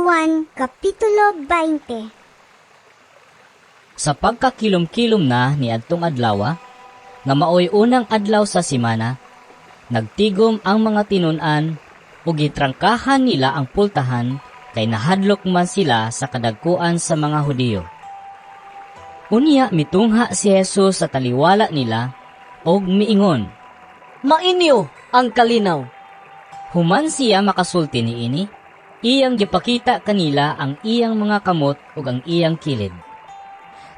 Juan Kapitulo 20. Sa pagkakilom-kilom na niadtong adlawa, nga maoy unang adlaw sa semana, nagtigom ang mga tinun-an ug gitrangkahan nila ang pultahan kay nahadlok man sila sa kadagkuan sa mga Hudiyo. Unya mitungha si Jesus sa taliwala nila ug miingon, "Mainyo ang kalinaw." Human siya makasulti niini, iyang gipakita kanila ang iyang mga kamot ug ang iyang kilid.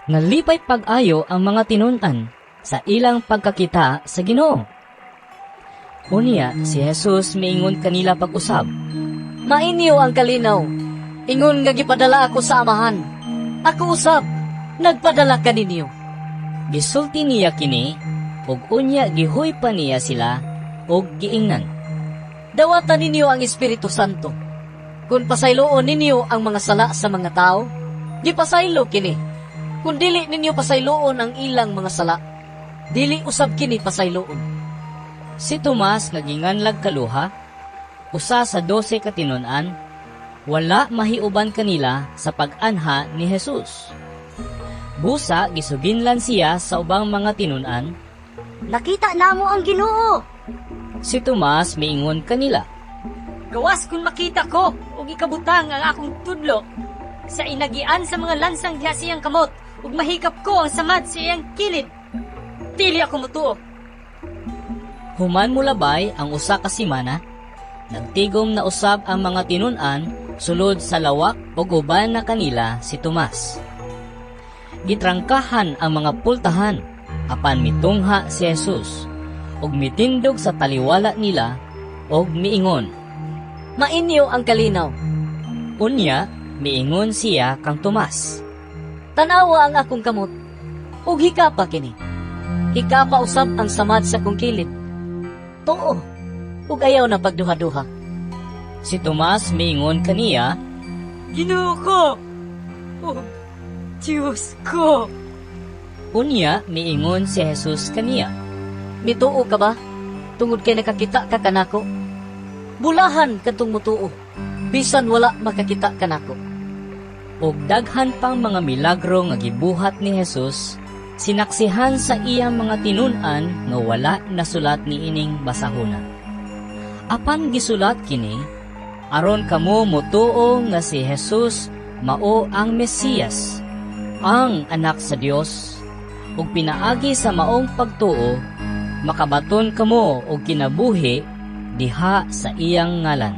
Nalipay pag-ayo ang mga tinun-an sa ilang pagkakita sa Ginoo. Unya si Jesus miingon kanila pag-usab, "Mainyo ang kalinaw. Ingon nga gipadala ako sa Amahan, ako usab nagpadala kaninyo." Gisulti niya kini ug unya gihuypa niya sila ug giingnan, "Dawata ninyo ang Espiritu Santo. Kung pasayloon ninyo ang mga sala sa mga tao, gipasaylo kini. Kung dili ninyo pasayloon ang ilang mga sala, dili usab kini pasayloon." Si Tomas nga ginganlag Kaluha, usa sa 12 ka tinun-an, wala mahiuban kanila sa pag-anha ni Jesus. Busa gisuginlan siya sa ubang mga tinun-an, "Nakita namo ang Ginoo!" Si Tomas miingon kanila, "Gawas kung makita ko ug ikabutang ang akong tudlo sa inagian sa mga lansang diha sa iyang kamot ug mahikap ko ang samad sa iyang kilid, dili ako mutuo." Human molabay ang usa ka semana, nagtigom na usab ang mga tinun-an sulod sa lawak ug uban na kanila si Tomas. Gitrangkahan ang mga pultahan apan mitungha si Jesus ug mitindog sa taliwala nila ug miingon, "Mainyo ang kalinaw." Unya miingon siya kang Tomas, "Tanawa ang akong kamot, ug hikapa kini. Hikapa usab ang samad sa akong kilid. Tuo, ug ayaw na pagduha-duha." Si Tomas miingon kaniya, "Ginoo ko ug Dios ko!" Unya miingon si Jesus kaniya, "Mituo ka ba tungod kay nakakita ka kanako? Bulahan kadtong mutuo, bisan wala makakita kanako." Ug daghan pang mga milagro nga gibuhat ni Jesus, sinaksihan sa iyang mga tinun-an nga wala nasulat niining basahona. Apan gisulat kini aron kamo motuo nga si Jesus mao ang Mesiyas, ang Anak sa Dios, ug pinaagi sa maong pagtuo makabaton kamo og kinabuhi diha sa iyang ngalan.